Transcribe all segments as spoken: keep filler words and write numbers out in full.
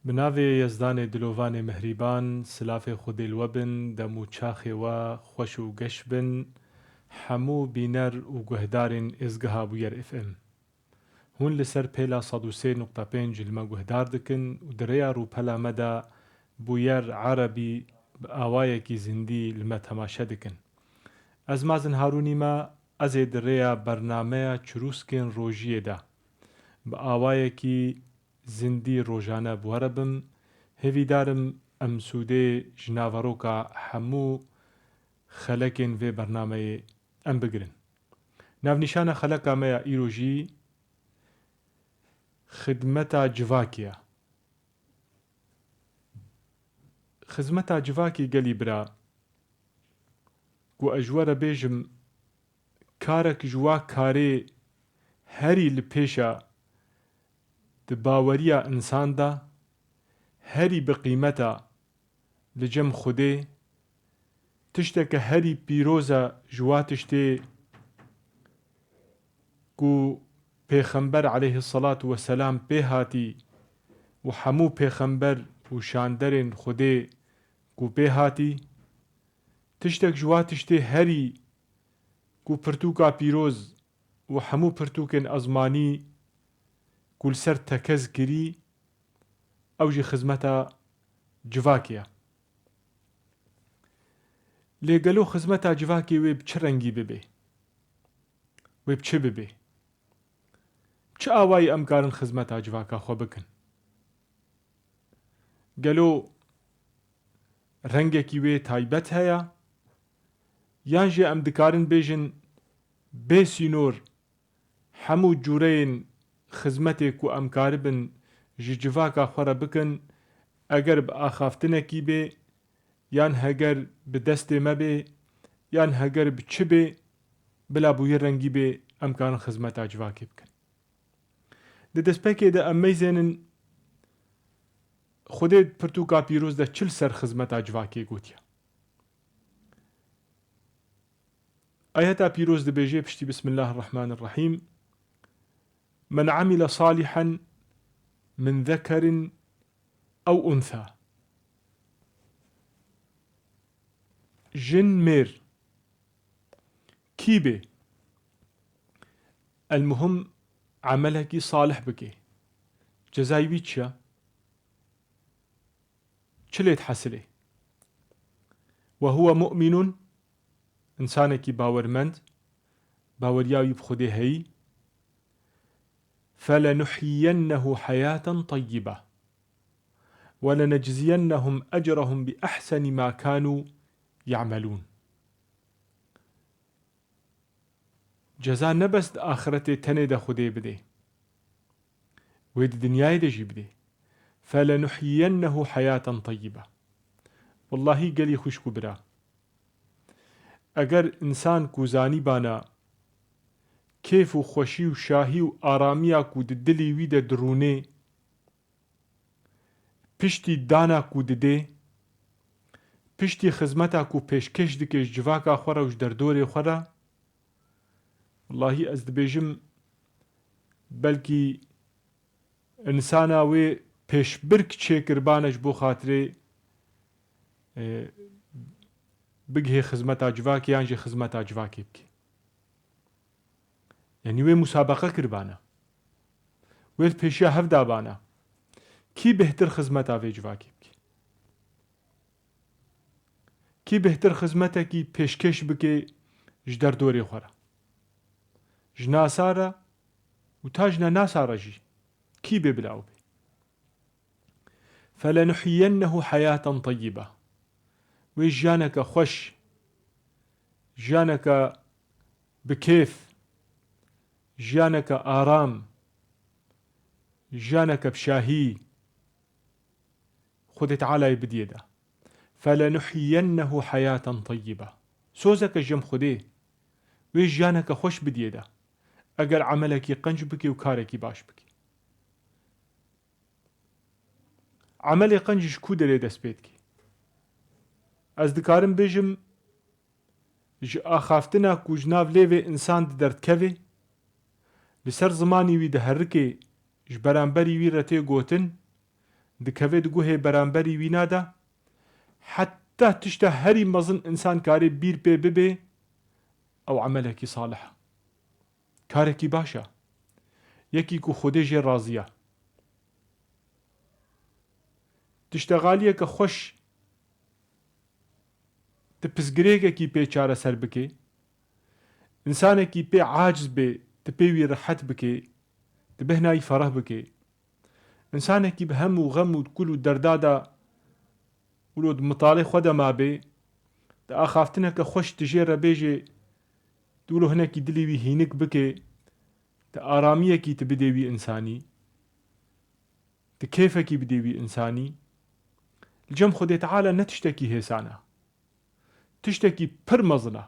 Bi navê Yezdanê Dilovanê Mihrîban, silavê Xwedê li we bin, dem û çaxê we xweş û geş bin, hemû bîner û guhdarên êzgeha Bûyer F M. Hûn li ser pêla sed û sê nokta pênc li me guhdar dikin û di rêya rûpela me de Bûyer Erebî bi awayekî zindî li me temaşe dikin. Ez Mazin Harûnî me, ez ê di rêya bernameya Çirûskên Rojiyê de bi awayekî zindî rojane bi we re bim. Hêvîdar im em sûdê ji naveroka hemû xelekên vê bernameyê em bigirin. Navnîşana xeleka me ya îro jî xidmeta civakê ye. Xizmeta civakê gelî bira, ku ez ji we re bêjim, karek ji wa karê herî li pêşa di baweriya însan de, herî bi qîmeta li cem Xwedê, tişteke herî pîroz e ji wa tiştê ku Pêxember aleyhisselatu vesselam pê hatî û hemû pêxember û şanderên Xwedê ku pê hatî, tiştek ji wa tiştê herî ku pirtûka pîroz û hemû pirtûkên ezmanî ku li ser tekez kirî, ew jî xizmeta civakê ye. Lê gelo xizmeta civakê wê bi çi rengî bibe? Wê bi çi bibe? Bi çi awayî em karin xizmeta civaka xwe bikin? Gelo rengekî wê taybet heye? Yan jî em dikarin bêjin bê sînor hemû cûreyên xizmetê ku em karibin ji civaka xwe re bikin, eger bi axaftinekî bê, yan heger bi destê me bê, yan heger bi çi bê, bila bûyî rengî bê, em karin xizmeta civakê bikin. Di destpêkê de em meyzênin Xwedê pirtûka pîroz de çi li ser xizmeta civakê gotiye. Ayeta pîroz dibêje piştî Bismillahirrahmanirrahîm, "Men amile salihan min zekerin ew untha." Jin mêr kî bê, el muhim emelekî salih bike, cezayê wî çi ye? Çi lê dihesilê? "Ve huve mu'minun", însanekî bawermend, baweriya wî bi Xwedê heyî, "felenuhyiyennehu hayaten teyyibe, ve lenecziyennehum ecrehum bi ehseni ma kanu ya'melun." Ceza ne bes di axiretê tenê de Xwedê bidê. Wê di dinyayê de jî bidê. "Felenuhyiyennehu hayaten teyyibe." Wellahî gelî xwişk û bira, eger însan ku zanîbana kêf û xweşî û şahî û aramiya ku di dilî wî de dirûnê, piştî dana ku didê, piştî xizmeta ku pêşkêş dike ji civaka xwe re û ji derdorê xwe re, wellahî ez dibêjim, belkî însana wê pêşbirk çêkiribane ji bo xatirê, e, bigihê xizmeta civakê yan jî xizmeta civakê bike. Yanî wê musabeqe kiribane. Wê li pêşiya hev dabane. Kî bêhtir xizmeta vê civakê bike? Kî bêhtir xizmetekî pêşkêş bike ji derdorê xwe re? Ji nasa re û ta ji nenasa re jî kî bê bila ew bê? "Felenuhyiyennehu hayaten teyyibe." Wê jiyaneke xweş, jiyaneke bi kêf, jiyaneke aram, jiyaneke bi şahî Xwedê Tealayê bidiyê de. "Felenuhyiyennehu hayaten teyyibe." Sozeke ji cem Xwedê, wê jiyaneke xweş bidiyê de. Eger emelekî qenc bike û karekî baş bike. Emelê qenc ji ku derê dest pê dike? Ez dikarim bêjim, ji axaftina ku ji nav lêvê însan diderdikeve, li ser zimanî wî diherike, ji beramberî wî re tê gotin, dikeve di guhê beramberî wîna de, heta tişta herî mezin însan karê bîr pê bibe, ew emelekî salih e. Karekî baş e. Yekî ku Xwedê jê razî ye. Tiştexaliyeke xweş tu pirsgirêkekî pê çareser bikê, însanekî pê aciz bê, tu pê wî rehet bikê, tu bêhna wî fereh bikê. Însanekî bi hem û xem û kul û derda de wilo di mitalê xwe de mabê, di axaftineke xweş tu jê re bêjê, tu wilo hinekî dilê wî hînik bikê, tu aramiyekî tu bidê wî însanî, tu kêfekî bidê wî însanî, li cem Xwedê Teala ne tiştekî hêsan e. Tiştekî pir mezin e.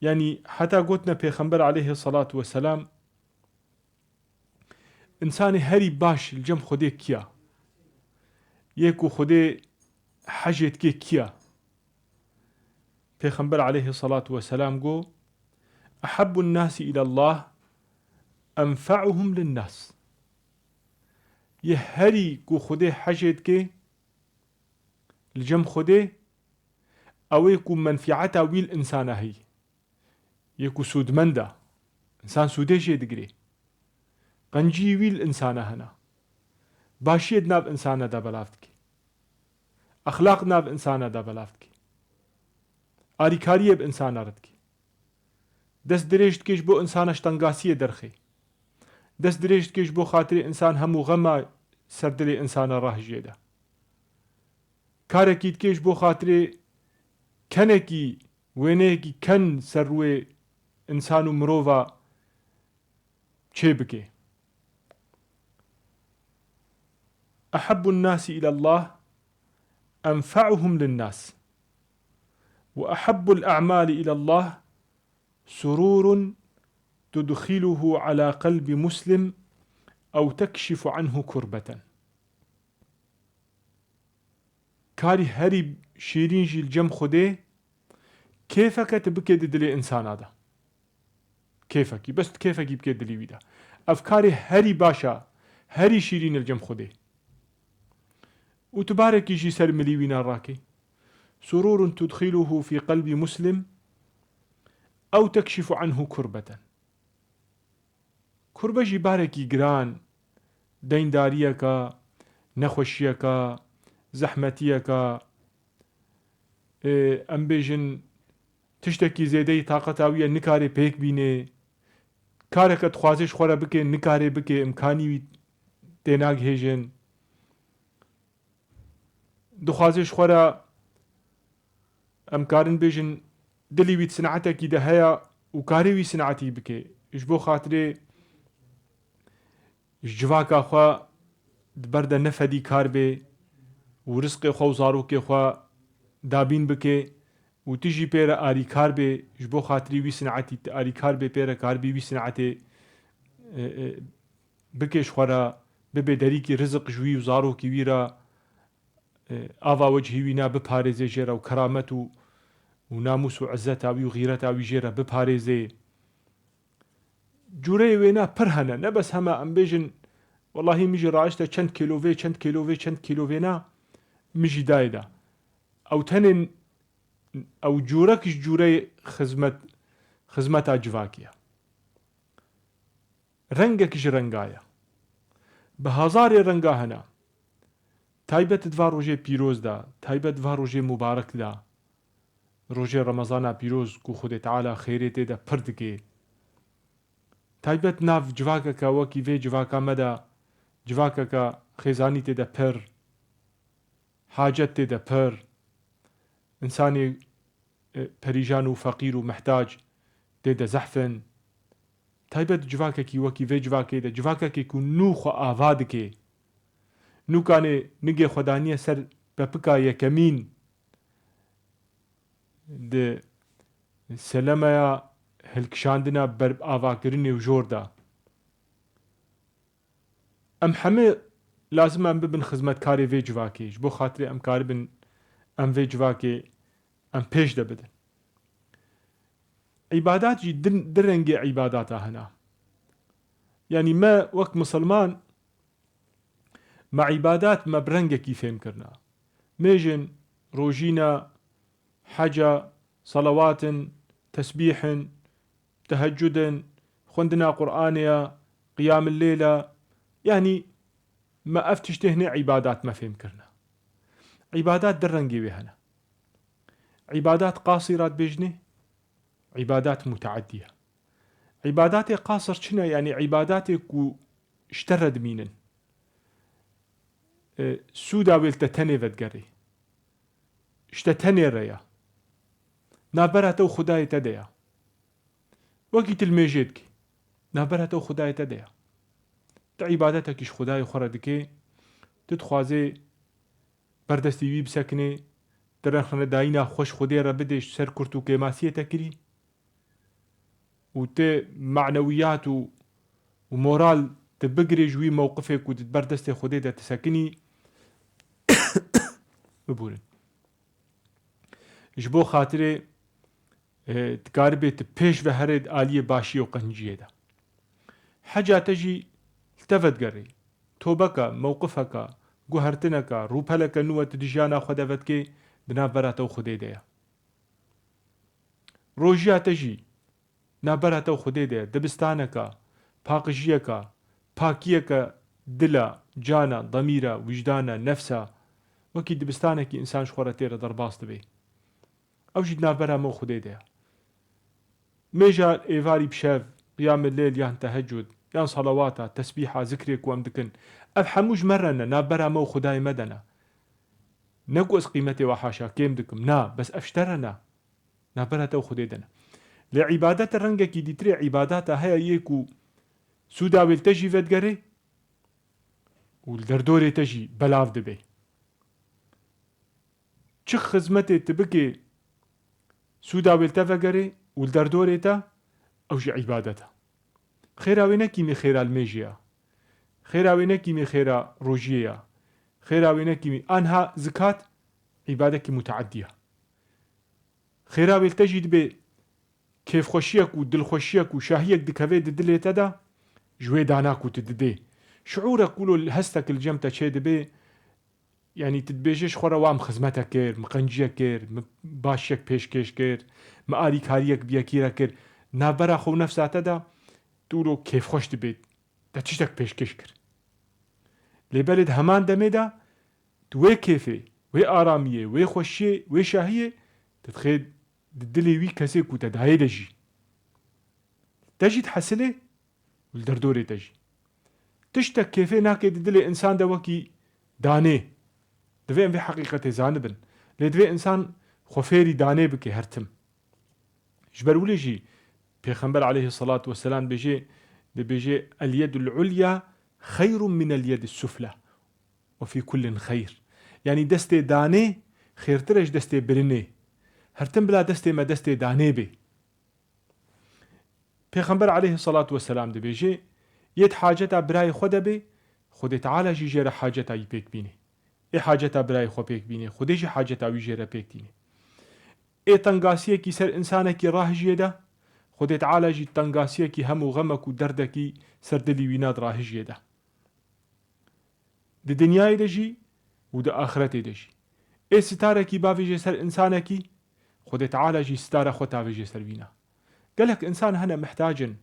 Yanî heta gotine Pêxember aleyhisselatu vesselam, însanê herî baş li cem Xwedê kî ye? Yê ku Xwedê hejê dikê kî ye? Pêxember aleyhisselatu vesselam got, "Ehabbun nasi ilallah enfa'uhum linnas." Yê herî ku Xwedê hejê dikê, li cem Xwedê, ew ê ku menfîeta wî li însana heyî. Yê ku sûdmend e. Însan sûdê jê digirê. Qenciyî wî li însana hene. Başiyê di nav însana de belav dike. Exlaq di nav însana de belav dike. Arîkariyê bi însana re dike. Dest dirêj dike ji bo însana ji tengasiyê derxê. Dest dirêj dike ji bo xatirê însan hem û xema ser dilê însana rahijê de. Karekî dike ji bo xatirê kenekî, wêneyekî ken ser rûyê însan û mirova çê bike. "Ehabbun nasi ilallah enfa'uhum linnas. Ve ehabbul a'mali ilallah sururun tudxiluhu ala qalbi muslim ew tekşifu anhu kurbeten." Karî herî şîrîn jî li cem Xwedê kêfeke tu bikê di dilê însana de. Kêfekî, bes tu kêfekî bikê dilî wî de. Ev karê herî baş e, herî şîrîn e li cem Xwedê. Û tu barekî jî ser milî wîna rakê. Sururun tudxiluhu fî qelbî muslim ew tekşifu anhu kurbeten. Kurbe jî barekî giran, deyndariyeke, nexweşiyeke, zehmetiyeke, ê, em bêjin, tiştekî zêdeyî taqeta wî ye, nikarê pêk bînê. Kareke dixwaze ji xwe re bike, nikarê bike, îmkanî wî tênagihêjin. Dixwaze ji xwe re, em karin bêjin, dilî wî di sinaetekî de heye û karê wî sinaetî bike. Ji bo xatirê ji civaka xwe di ber de ne fedîkar bê û rizqê xwe û zarokê xwe dabîn bike û tu jî pê re arîkar bê, ji bo xatirî wî sinaetî tu arîkar bê, pê re karbî wî sinaetê, e, e, bike ji xwe re, bibe derîkî riziq ji wî û zarokî wî re, e, ava wecihî wî na biparêzê jê re û keramet û, û namûs û izzeta wî û xîreta wî jê re biparêzê. Cûreyê wêna pir hene, ne bes hema em bêjin, "Wellahî min jî raişte çend kêlovê, çend kêlovê, çend kêlovê na min jî dayê de." Ew tenê, ew cûrek ji cûreyê xizmet, xizmeta civakê ye. Rengek ji renga ye. Bi hezarê renga hene. Taybet di va rojê pîroz de, taybet di va rojê mubarek de, rojê Remezana pîroz ku Xwedê Teala xêrê tê de pir dike. Taybet nav civakeke wekî vê civaka me de, civakeke xêzanî tê de pir, hacet tê de pir, însanê, e, perîjan û feqîr û mihtac tê de zehf in. Taybet civakekî wekî vê civakê de, civakekê ku nû xwe ava dike, nûkanê nigê xwe daniye ser pepika yekemîn di selemeya hilkişandina beravakirinê û jor de. Em hemî lazim em bibin xizmetkarê vê civakê. Ji bo xatirê em karibin em vê civakê em pêş de bidin. Îbadat jî din, di rengê îbadata hene. Yanî me wek misilman Me îbadat me bi rengekî fêm kirina. Mêjin, rojîna, heca, salawatin, tesbîhin, tehecudin, xwendina Qur'anê ya, qiyamil lêla, yanî me ev tiştê hinê îbadat me fêm kirine. Îbadat di rengê wê hene. Îbadat qasîra dibêjinê, îbadat muteeddiye. Îbadatê qasir çi ne? Yanî îbadatê ku ji te re dimînin. E, sûda wê li te tenê vedigerê. Ji te tenê re ya. Navbera te û Xwedayê te de ya. Wekî tu li mêjê dikî. Navbera te û Xwedayê te de ya. Tu îbadetekî ji Xwedayê xwe re dikê, tu dixwazê ber destê wî bisekinê, tu rexne dayîna xwe ji Xwedê re bidê ji ser kurt û kêmasiyê te kirî û tu manewiyat û, û moral tu bigirê ji wî mewqifê ku tu ber destê Xwedê de tu sekinî. Bibûrin. Ji bo xatirê, e, dikaribê tu pêş ve herê di aliyê başiyê û qenciyê de. Heca te jî li te vedigerê. Tobeka, mewqifeka, guhertineka, rûpeleke nû we tu di jiyana xwe de vedikê, di navbera te û Xwedê de ye. Rojiya te jî navbera te û Xwedê de ye. Dibistaneka, paqijiyeka, pakiyeke dila, cana, demîra, wijdana, nefsa, wekî dibistanekî însan ji xwe re tê re derbas dibe. Ew jî di navbera me û Xwedê de ye. Mêja êvarî bi şev, qiyamê lêl yan tehecud, yan salawata, tesbîha, zikrê ku em dikin, ev hemû ji me re ne, navbera me û Xwedayê me de ne. Ne ku ez qîmetê we haşa kêm dikim, na, bes ev ji te re ne. Navbera te û Xwedê de ne. Lê îbadet rengekî dîtirê îbadata heye yê ku sûda wê li te jî vedigerê û li derdorê te jî belav dibe. Çi xizmetê tu bikê, sûda wê li te vegerê û li derdorê te, ew jî îbadet e. Xêra wê nekîmî xêra li mêjê ya. Xêra wê nekîmî xêra rojiyê ya. Xêra wê nekîmî anha zikat, îbadekî muteedî ya. Xêra wê li te jî dibe kêfxweşiyek û dilxweşiyek û şahiyek dikeve di dilê te de, ji wê dana ku tu didê. Şiûrek wilo hestek li cem te çê dibe, yanî tu dibêjê ji xwe re wa min xizmetek kir, min qenciyek kir, min başiyek pêşkêş kir, min alîkariyek bi yekî re kir. Navbera xwe û nefsa te de tu wilo kêfxweş dibê, te tiştek pêşkêş kir. Lê belê di heman demê de tu wê kêfê, wê aramiyê, wê xweşiyê, wê şahiyê, tu dixê di dilê wî kesê ku te dayê de jî. Te jî dihesilê û li derdorê te jî. Tiştek kêfê nake di dilê însan de wekî danê. Divê em vê heqîqetê zanibin. Lê divê însan xwe fêrî danê bike her tim. Ji ber wile jî Pêxember aleyhisselatu vesselam dibêje, dibêje, "El yedul ulya xeyrun min el yedis sufla. Ve fî kullin xeyr." Yanî destê danê xêrtir e ji destê birinê. Her tim bila destê me destê danê bê. Pêxember aleyhisselatu vesselam dibêje, yê di haceta birayê xwe de bê, Xwedê Teala jî jê re haceta wî pêk bînê. Ê haceta birayê xwe pêk bînê, Xwedê jî haceta wî jê re pêk tînê. Ê tengasiyekî ser însanekî rahijiyê de, Xwedê Teala jî tengasiyekî hem û xemek û derdekî ser dilî wî nad rahijiyê de. Di dinyayê de jî û di axiretê de jî. Ê sitarekî bavêjê ser însanekî, Xwedê Teala jî sitara xwe tavêjê ser wîna. Gelek însan hene mihtac in.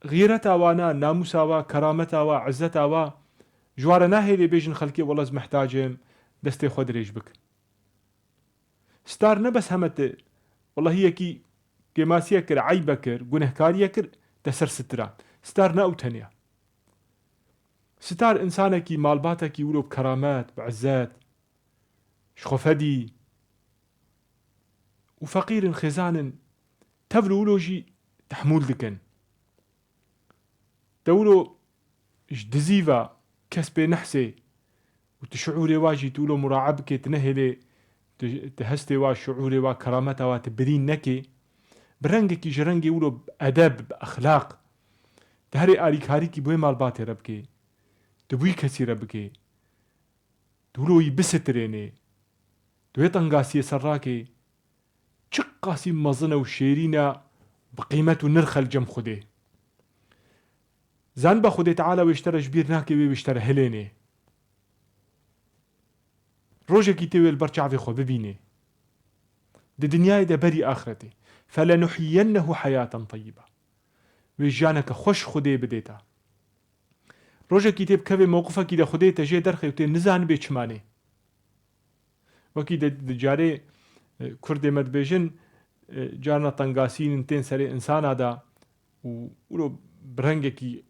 Xîreta wana, namûsa wa, kerameta wa, izzeta wa, ji wa re nahêlê bêjin xelkê, "Wela ez mihtac im, destê xwe dirêj bikin." Star ne bes heme te, welahi yekî kêmasiye kir, eybe kir, gunehkariye kir, te ser sitiran. Star ne ew tenya. Star însanekî, malbatekî wilo bi keramet, bi izzet, ji xwe fedî û feqîr in, xêzan in, tevl û wilo jî tehmûl dikin. Te wilo ji dizî ve kes pê nehsê û tu şiûrê wa jî tu wilo murae bikê, tu nehêlê, tu, tu hestê wa, şiûrê wa, kerameta wa tu birîn nekê, bi rengekî ji rengê wilo bi edeb, bi exlaq, tu herê alîkarîkî bi wê malbatê re bikê, tu bi wî kesî re bikê, tu wilo wî bisitirênê, tu wê tengasiyê ser rakê, çiqasî mezin e û şêrîn e, bi qîmet û nirx e li cem Xwedê. Zan be Xwedê Teala wê ji te re ji bîr nake, wê wê ji te re hilênê. Rojekî tê wê li ber çavê xwe bibînê. Di dinyayê de berî axretê. فَلَنُحْيِيَنَّهُ حَيَاةً طَيِّبَةً. Wê jiyaneke xweş Xwedê bidê te. Rojekî tê bikevê mewqifekî de Xwedê te jê derxê û tê nizanibê çimanê. Wekî de, di carê, e, Kurdê me dibêjin, e, carna tengasînin tên serê insana de û wilo bi rengekî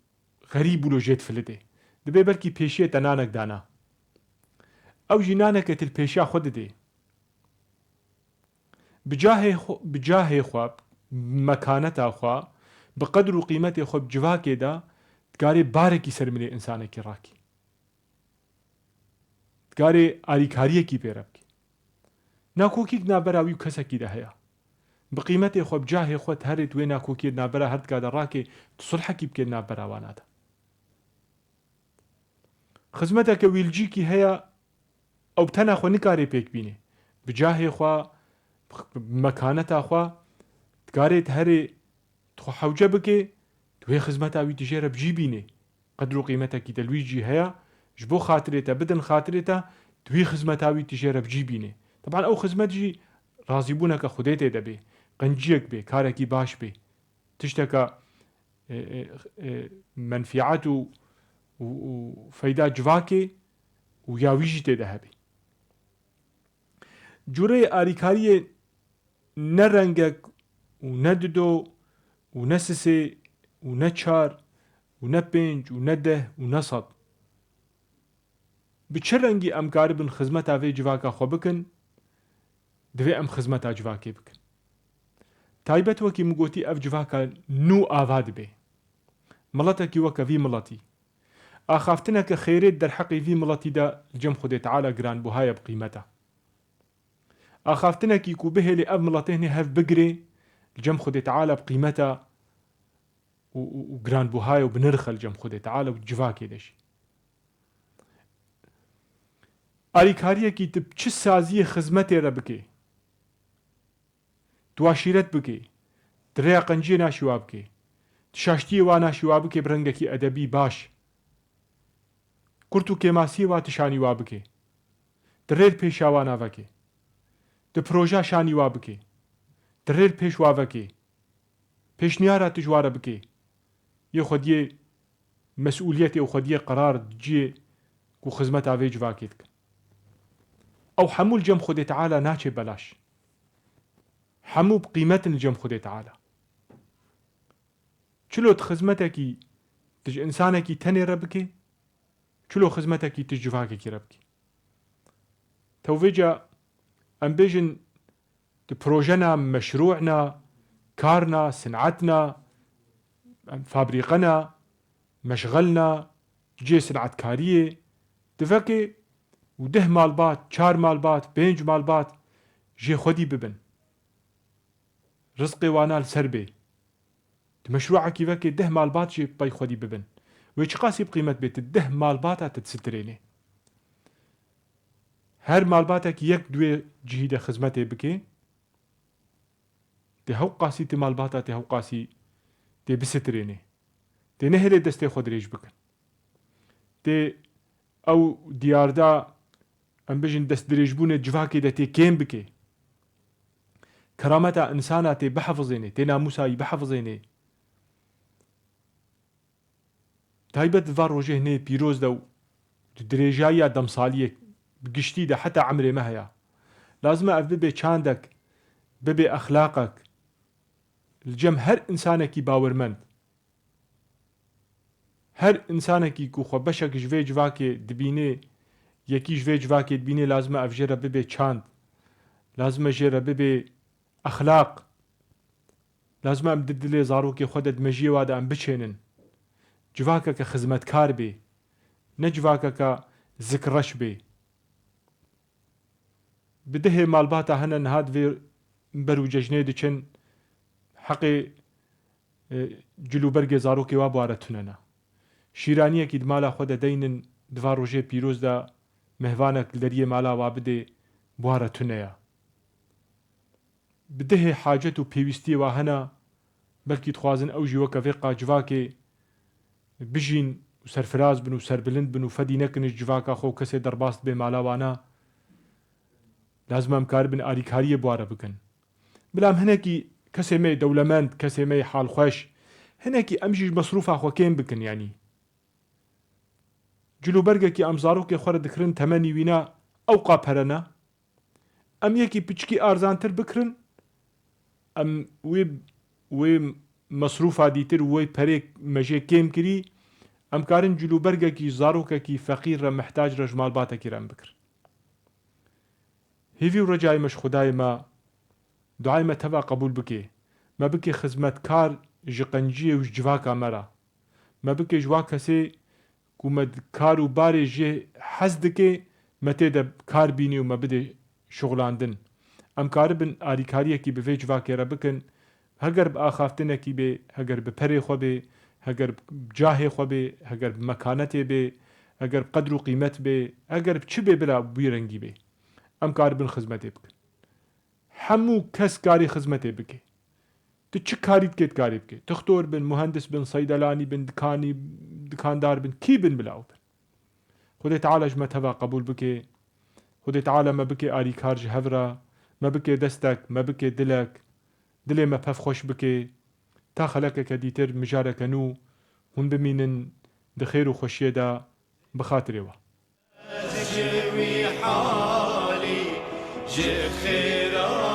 xerîb wilo jê difilidê. Dibê belkî pêşiyê te nanek dana. Ew jî naneke til pêşiya xwe didê. Bi cahê xwe, bi cahê xwe, bi mekaneta xwe, bi qedr û qîmetê xwe bi civakê de dikarê barekî ser milê însanekî rakî. Dikarê alîkariyekî pê re bikî. Nakokî di navbera wî û kesekî de heye. Bi qîmetê xwe, bi cahê xwe, di herê di wê nakokiyê di navbera her dika de rakê, tu sulhekî bikê di navbera wana de. Xizmeteke wî li cîkî heye, ew bi tena xwe nikarê pêk bînê. Bi cahê xwe, bi mekaneta xwe, dikarê di herê di xwe hewce bikê, di wê xizmeta wî tu jê re bi cî bînê. Qedr û qîmetekî te li wî cî heye, ji bo xatirê te bidin xatirê te, di wî xizmeta wî tu jê re bi cî bînê. Teban ew xizmet jî razîbûneke Xwedê tê de bê, qenciyek bê, karekî baş bê, tişteke, e, e, e, menfîet û, û, û feyda civakê û ya wî jî tê de hebê. Cureyê alîkariyê ne rengek û ne dido û ne sisê û ne çar û ne pênc û ne deh û ne sed. Bi çi rengî em karibin xizmeta vê civaka xwe bikin, divê em xizmeta civakê bikin. Taybet wekî min gotî ev civaka nû ava dibe. Miletekî weke vî miletî. Axaftineke xêrê derheqê vî miletî de li cem Xwedê Teala giranbuha ye bi qîmet e. Axaftinekî ku bihêlê ev miletê hinê hev bigirê, li cem Xwedê Teala bi qîmet e û, û, û giranbuha ye û bi nirx e li cem Xwedê Teala û civakê de jî. Alîkariyekî tu bi çi saziyê xizmetê re bikê, tu aşîret bikê, tu rêya qenciyê naşî wa bikê, tu şaştiyê wa naşî wa bikê bi rengekî edebî baş, kurt û kêmasiyê wa tu şanî wa bikê, tu rê li pêşa wana vekê, tu proja şanî wa bikê, tu rê li pêş wa vekê, pêşniyara tu ji wa re bikê. Yê xwediyê mesûliyetê û xwediyê qerar ciyê ku xizmeta vê civakê dikin. Ew hemû li cem Xwedê Teala naçê belaş. Hemû bi qîmet in li cem Xwedê Teala. Çilo tu xizmetekî tu ji însanekî tenê re bikê, çilo xizmetekî tu ji civakekî re bikî. Tewvêca em bêjin tu projena, meşrû'na, karna, sin'etna, em fabrîqena, meşxelna, cihê sin'etkariyê, tu vekê û deh malbat, çar malbat, pênc malbat jê xwedî bibin. Rizqê wana li ser bê. Tu meşrû'ekî vekê deh malbat jê pey xwedî bibin. Wê çiqasî bi qîmet bê, tu deh malbata tu disitirênê. Her malbatekî yek di wê cihî de xizmetê bikê, tê hewqasî tu malbata tê hewqasî tê bisitirênê. Tê nehêlê destê xwe dirêj bikin. Tê ew diyarda, em bijin destdirêjbûnê civakê de tê kêm bike. Kerameta insana tê bihefizênê, tê namûsa wî bihefizênê. Taybet di van rojê hinê pîroz de û di dirêjayiya demsaliyê bi giştî de heta emrê me heya. Lazim e ev bibe çandek, bibe exlaqek li cem her insanekî bawermend. Her insanekî ku xwe beşek ji vê civakê dibînê, yekî ji vê civakê dibînê, lazim e ev jê re bibe çand. Lazim e jê re bibe exlaq. Lazim e em di dilê zarokê xwe de, di mejiyê wa de em biçênin. Civakeke xizmetkar bê. Ne civakeke zikreş bê. Bi dehê malbata hene niha di vê ber û cejnê diçin, heqê, e, cil û bergê zarokê wa bi wa re tune ne. Şîraniyekî di mala xwe de deynin, di van rojê pîroz de mehvanek li deriyê mala wa bidê, bi wa re tune ye. Bi dehê hacet û pêwîstiyê wa hene, belkî dixwazin ew jî weke vê qa civakê bijîn û serfiraz bin û serbilind bin û fedî nekin ji civaka xwe û kesê derbas dibe mala wana. Lazim em karibin arîkariyê bi wa re bikin. Bila em hinekî kesê me yê dewlemend, kesê me yê halxweş, hinekî em jî ji mesrûfa xwe kêm bikin, yanî. Cilûbergekî em zarokê xwe re dikirin temenî wîna ewqa pere ne. Em yekî piçkî arzantir bikirin, em wê, wê mesrûfa dîtir û wê perê me jê kêm kirî, em karin cilûbergekî zarokekî feqîr re, mihtac re ji malbatekî re em bikirin. Hêvî û recayê me ji Xwedayê me, duayê me teva qebûl bike. Me bike xizmetkar ji qenciyê û ji civaka me re. Me bike ji wa kesê ku me di kar û barê jê hez dike, me tê de kar bînî û me bide şixulandin. Em karibin arîkariyekî bi vê civakê re bikin. Heger bi axaftinekî bê, heger bi perê xwe bê, heger bi cahê xwe bê, heger bi mekanetê bê, heger bi qedr û qîmet bê, heger bi çi bê bila bi wî rengî bê. Em karibin xizmetê bikin. Hemû kes karî xizmetê bike. Tu çi karî dikê, dikarî bike. Tixtor bin, muhendis bin, seydelanî bin, dikanî, dikandar bin, kî bin bila ew bin. Xwedê Teala ji me teva qebûl bike. Xwedê Teala me bike arîkar ji hev re, me bike destek, me bike dilek, dilê me pevxweş bike. Ta xelekeke dîtir, mijareke nû, hûn bimînin di xêr û xweşiyê de bi xatirê we. Ez ji wî halî, ji xêra